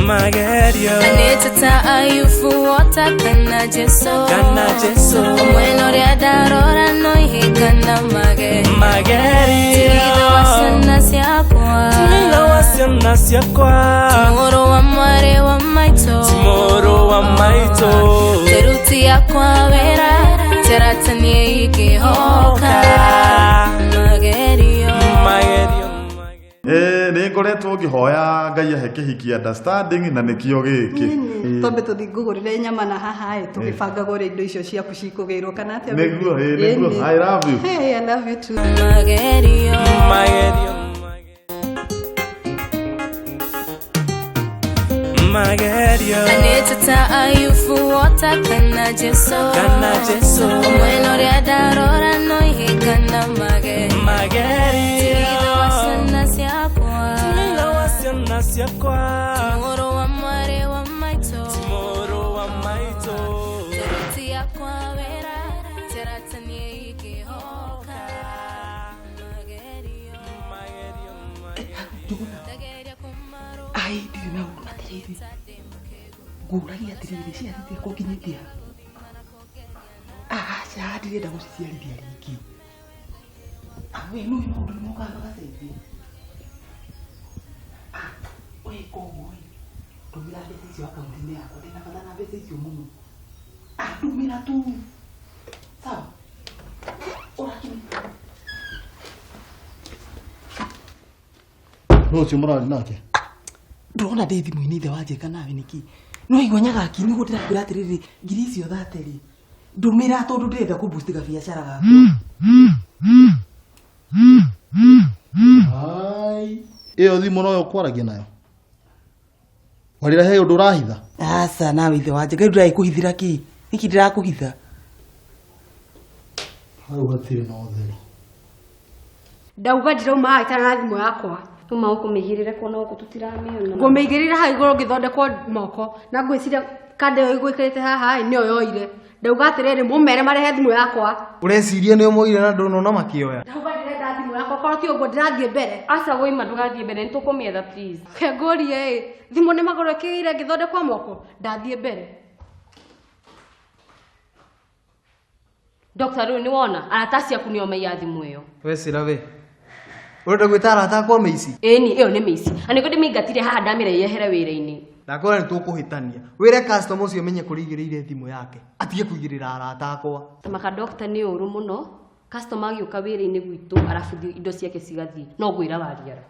Magerio. Anĩte ta Ayubu wota kana Jesu. Kana Jesu. Mwena ũrĩa ndarora no ihĩngana magerio. Magerio. Tigitha wa ciana ciakwa. Tigitha wa ciana ciakwa. Mũrũ wa mwarĩ wa maitũ. Ti mũrũ wa maitũ. Teruti yakwa wĩra teratanie ingĩhoka. Magerio. Magerio. Ĩĩ nĩ ngoretwo ngĩhoya Ngai ahe kĩhiki understanding na nĩkĩo gĩkĩ. Twambe tũthiĩ ngũgũrĩre nyama na haha ĩ tũgĩbangaga ũrĩa indo icio ciaku cikũgĩrwo kana atĩa? Nĩguo, ĩĩ, nĩguo. Ĩni. I love you. Hey, I love you too. Magerio. Magerio. Magerio. Anĩte ta Ayubu wota kana Jesu. Kana Jesu. Mwena ũrĩa ndarora no ihĩngana magerio. Magerio. Tigitha wa ciana ciakwa. Tigitha wa ciana ciakwa. Mũrũ wa mwarĩ wa maitũ. Ti mũrũ wa maitũ. Teruti yakwa wĩra teratanie ingĩhoka. Magerio. Magerio. Magerio. Ndageria kũmarũa. Ai, ndirĩ na ũru atĩrĩrĩ, ngũragia atĩrĩrĩ, ciana ciakwa nginyĩtie ha? Aca, ndirenda gũciciarithia rĩngĩ. Ah, we nĩũĩ maũndũ nĩ mokaga magacenjia. Ah, weka ũguo ĩ, ndũmĩra mbeca icio akaunti-inĩ yakwa, ndĩna bata na mbeca icio mũno. Ah, ndũmĩra tu. Sawa? Ũrakinya. Nũ ũcio mũrarĩ nake? Ndĩrona ndĩ thimũ-inĩ ithe wa Njeka nawe nĩkĩ? No igua nyagaki nĩguo ndĩrakwĩra atĩrĩrĩ, ngiri icio thate rĩ, ndũmĩra tondũ ndĩrenda kũ boost gabiacara gakwa. Ai, ĩyo thimũ noyo ũkwaragia nayo? Warĩra he ũndũ ũrahitha? Aca nawe ithe wa Njeka, rĩu ndĩragĩkũhithĩra kĩ? Nĩkĩ ndĩrakũhitha? Hau hatirĩ na ũtheri. Ndauga ndirauma haha itarĩ na thimũ yakwa. Tuma ũkũmĩigĩrĩre kuona gũkũ tũtiramĩona. Ngũmĩigĩrĩra hau igũrũ ngĩthondekwo moko na ngwĩciria kanda ĩyo ĩgwĩkĩrĩte haha ĩ nĩyo yoire. Ndauga atĩrĩrĩ mũmere marehe thimũ yakwa. Ũreciria nĩ ũmoire na ndũnona makĩoya? Ndauga ndĩrenda thimũ yakwa korwo ti ũguo ndĩrathiĩ mbere. Aca woima ndũgathiĩ mbere nĩtũkũmĩetha please. Ke ngũrie ĩ thimũ nĩ magũrũ ĩkĩgĩire ngĩthondekwo moko ndathiĩ mbere. Dr. rĩu nĩwona arata acio aku nĩo maiya thimũ ĩyo. We Sira we. Ũrenda gwĩta arata akwa mĩici? Ĩni ĩyo nĩ mĩici. Na nĩguo ndĩmĩingatire haha ndamĩra yehere wĩra-inĩ. Ndakwĩra nĩ tũkũhĩtania. Wĩre customer ũcio amenye kũrĩa aigĩrĩire thimũ yake. Atige kũigĩrĩra arata akwa. Tamaka doctor nĩ ũru mũno. Customer agĩũka wĩra-inĩ gwitũ arabu indo ciake cigathiĩ. No ngwĩra wariara.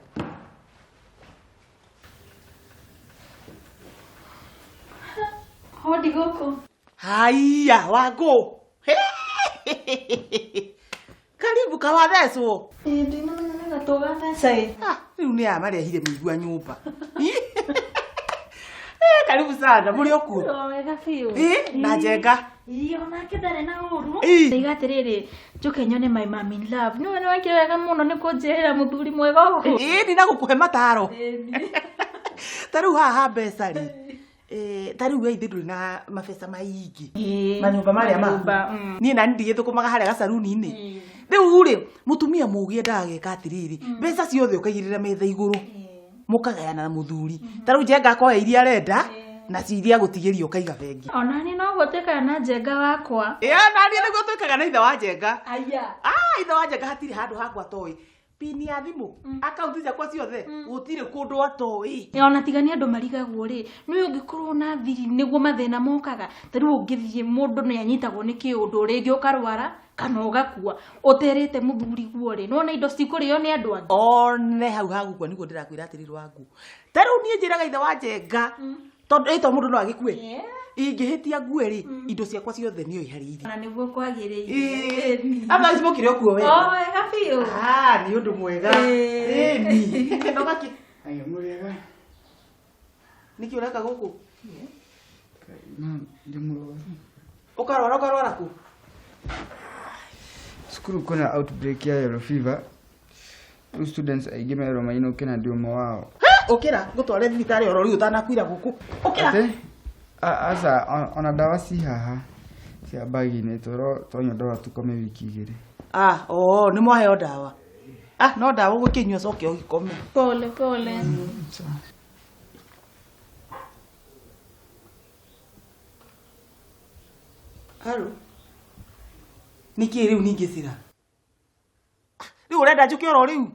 Hodi gũkũ. Haiya, Wangũ. Karibu kawathecwo. Ĩĩ ndinamenya nĩ gatũgatheca ĩ. Ah, rĩu nĩ aya marehire mĩigua nyũmba. Karibu sana, mũrĩ o kuo? O wega biũ. Ĩ, na Njenga. Ĩ, onake ndarĩ na ũru. Ĩ. Ndaiga atĩrĩrĩ, njũke nyone my mom in love. Nĩwe nĩwekire wega mũno nĩ kũnjĩrĩra mũthuri mwega ũguo. Ĩ, ndina gũkũhe mataro. Ta rĩu haha ha mbeca rĩ, ta rĩu we ithe ndũrĩ na mabeca maingĩ. Ĩ, Manyũmba marĩa maku. manyũmba, mm. Niĩ nani ndigĩthũkũmaga harĩa gacaruni-inĩ. Rĩu rĩ, mũtumia mũũgĩ endaga geka atĩrĩrĩ, mbeca ciothe ũkaigĩrĩra metha igũrũ, mũkagayana na mũthuri. Ta rĩu Njenga akoya iria arenda, na cio iria agũtigĩria ũkaiga bengi. Ona niĩ noguo twĩkaga na Njenga wakwa. Ĩ, ona niĩ nĩguo twĩkaga na ithe wa Njenga. Aya. Ah, ithe wa Njenga hatirĩ handũ hakwa atoĩ. Pini ya thimũ, akaunti ciakwa ciothe, gũtirĩ kũndũ atoĩ. Ĩ, ona tiga nĩ andũ marigagwo rĩ, nĩũĩ ũngĩkorwo na thiri nĩguo mathĩna mokaga. Ta rĩu ũngĩthiĩ mũndũ nĩ anyitagwo nĩ kĩũndũ rĩngĩ ũkarwara kana ũgakua ũterĩte mũthuri guo rĩ, nĩwona indo cikũrĩo nĩ andũ angĩ. One hau hagũkua nĩguo ndĩrakwĩra atĩrĩrĩ Wangũ. Ta rĩu niĩ njĩraga ithe wa Njenga, tondũ ĩ to mũndũ no agĩkue. Ingĩhĩtia ngue rĩ, indo ciakwa ciothe nĩo iharĩirie. Na nĩguo kwagĩrĩire. Ĩ, aba mũkĩrĩ o kuo wega. O wega biũ. Ah, nĩ ũndũ mwega. Ĩni. Thamaki. Aya mũrĩega. Nĩkĩ ũreka gũkũ? Na ndĩ mũrwaru. Ũkarwara ũkarwara kũ? Cukuru kwĩna outbreak ya yellow fever. Rĩu students aingĩ merwo mainũke na ndĩ ũmwe wao. He, ũkĩra ngũtware thibitarĩ oro rĩu ũtanakuira gũkũ. Ũkĩra. Atĩ? Aca, ona ndawa ci haha cia bagi-inĩ twerwo twanyua ndawa tũkome wiki igĩrĩ. Ah, oh, nĩ mwaheo ndawa. Ah, no ndawa ũgũkĩnyua coke ũgĩkome. Pole pole. Hello. Nĩkĩ rĩu ningĩ cira? Rĩu ũrenda njũke oro rĩu?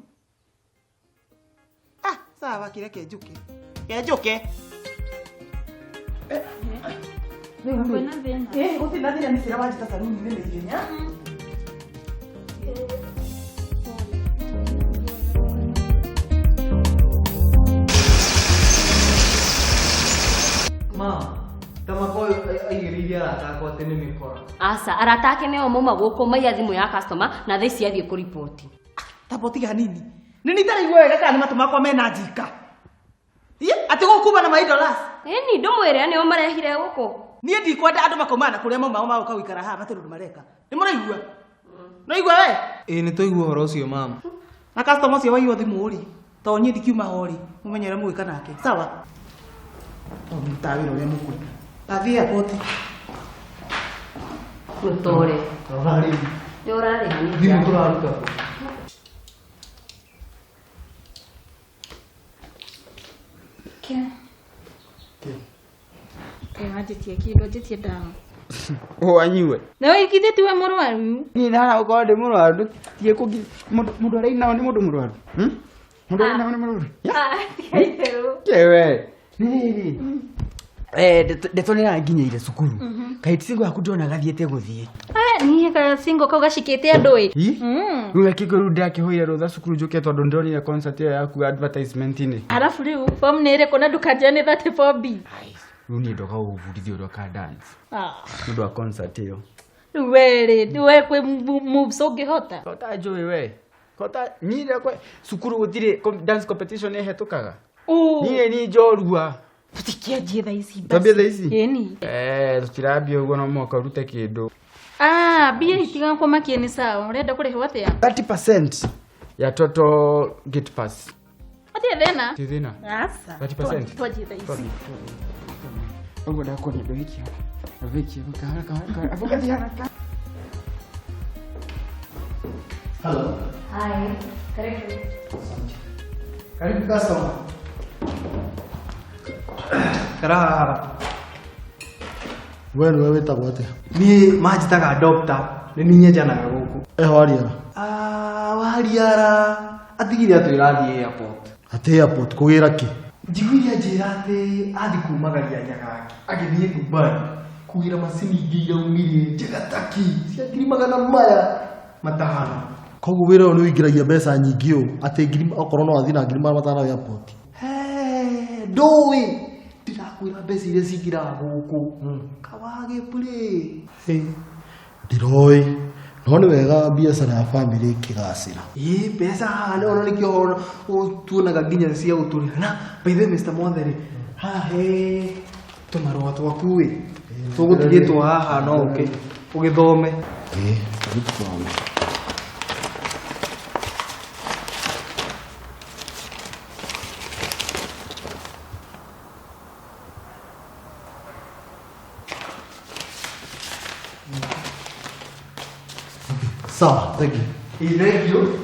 Ah, sawa kĩreke njũke. Ke njũke. Rĩu Kwĩna thĩna? Eh, gũtirĩ na thĩna nĩ cira wanjĩta saruni-inĩ na ihenya. Ma, tamako aigĩrĩire arata akwa atĩ nĩ mĩkora. Aca arata ake nĩo mauma gũkũ maiya thimũ ya customer na thaa ici athiĩ kũriboti. Tamba ũtige hanini. Nĩ nitaraigua wega kana nĩ matũ makwa mena njika. Ĩ, atĩ gũkuma na my dollars. Ĩni ndũmwĩre nĩo marehire gũkũ. Niĩ ndikwenda andũ makaumana na kũrĩa mauma magoka gũikara haha matirĩ ũndũ mareka. Nĩ mũraigua? Nĩwaigua we? Ĩĩ nĩ twaigua ũhoro ũcio mama. Na customer ũcio waiywo thimũ rĩ, tondũ niĩ ndikiuma ho rĩ, mũmenye ũrĩa mũgwĩka nake. Sawa? Tondũ mũrutaga wĩra ũrĩa mũkwenda. Ndathiĩ airport. Mũtore. Rora rĩu. Nĩ ũrarĩha nĩ Thimũ tũraruta kũ? Ke. Kaĩ wanjĩtie kĩndũ anjĩtie ndawa. Wanyue. Na wĩigithĩtie tiwe mũrwaru. Niĩ ndahana gũkorwo ndĩ mũrwaru tie kũngi mũndũ arĩa inao nĩ mũndũ mũrwaru. Mũndũ arĩa inao nĩ mũrwaru. Ah, tiga itherũ. Kewe. Nĩ rĩrĩ. Ndeto nĩ ĩranginyĩire cukuru. Kaĩ single yaku ndĩrona gathiĩte gũthiĩ. Ah, niĩ ka single kau gacikĩte andũ ĩ. Ĩ? Rĩu reke rĩu ndĩrakĩhoire rũtha cukuru njũke tondũ ndĩronire concert ĩyo yaku advertisement-inĩ. Arabu rĩu form nĩ ĩrĩkũ na ndũkanjĩre nĩ 34B. Rĩu niĩ ndoka gũgũbundithia ũrĩa ũka dance. Ah. Nĩ ũndũ wa concert ĩyo. Rĩu we rĩ, rĩu we kwĩ moves ũngĩhota. Kota njũĩ we. Kota niĩ rĩakwa cukuru gũtirĩ dance competition ĩhetũkaga. Niĩ nĩ njorua. Tũtikĩanjie thaa ici basi. Twambie thaa ici? Ĩni. Tũtirambia ũguo no mũhaka ũrute kĩndũ. Ah, mbia itigakwamakie nĩ sawa. Ũrenda kũrĩhwo atĩa? 30% ya total gate pass. Atĩa thĩna? Ti thĩna. Aca. 30%. Twanjie thaa ici. Ũguo ndakuonia ndũhiki hau. Ndũhiki hau kahora kahora kahora. Abu gathiĩ haraka. Hello. Hi. Karibu. Karibu customer. Kara haha. We nĩwe wĩtagwo atĩa? Niĩ manjĩtaga doctor, nĩ niĩ nyenjanaga gũkũ. Eho Wariara. Ah, Wariara. Atigire atwĩra athiĩ airport. Atĩ airport kũgĩra kĩ? Njiguire anjĩra atĩ athiĩ kumagaria Nyagaki agĩthiĩ Dubai kũgĩra macini ingĩ iraumire njega taki cia ngiri magana maya matano. Koguo wĩra ũyũ nĩ ũingĩragia mbeca nyingĩ ũũ atĩ ngiri okorwo no athiĩ na ngiri magana matano airport. Ndũĩ ndĩrakwĩra mbeca iria cingĩraga gũkũ kawage play. Ndiroĩ no nĩ wega biacara ya bamĩrĩ ĩkĩgacĩra. Ĩ mbeca haha nĩ ona nĩkĩo tuonaga nginya cia gũtũrĩha na by the way Mr. Mwathere haha he tũmarũa twaku ĩ tũgũtigĩtwo haha no ũke ũgĩthome. Ĩ tũthome. Sawa, thank you. Ĩ thank you.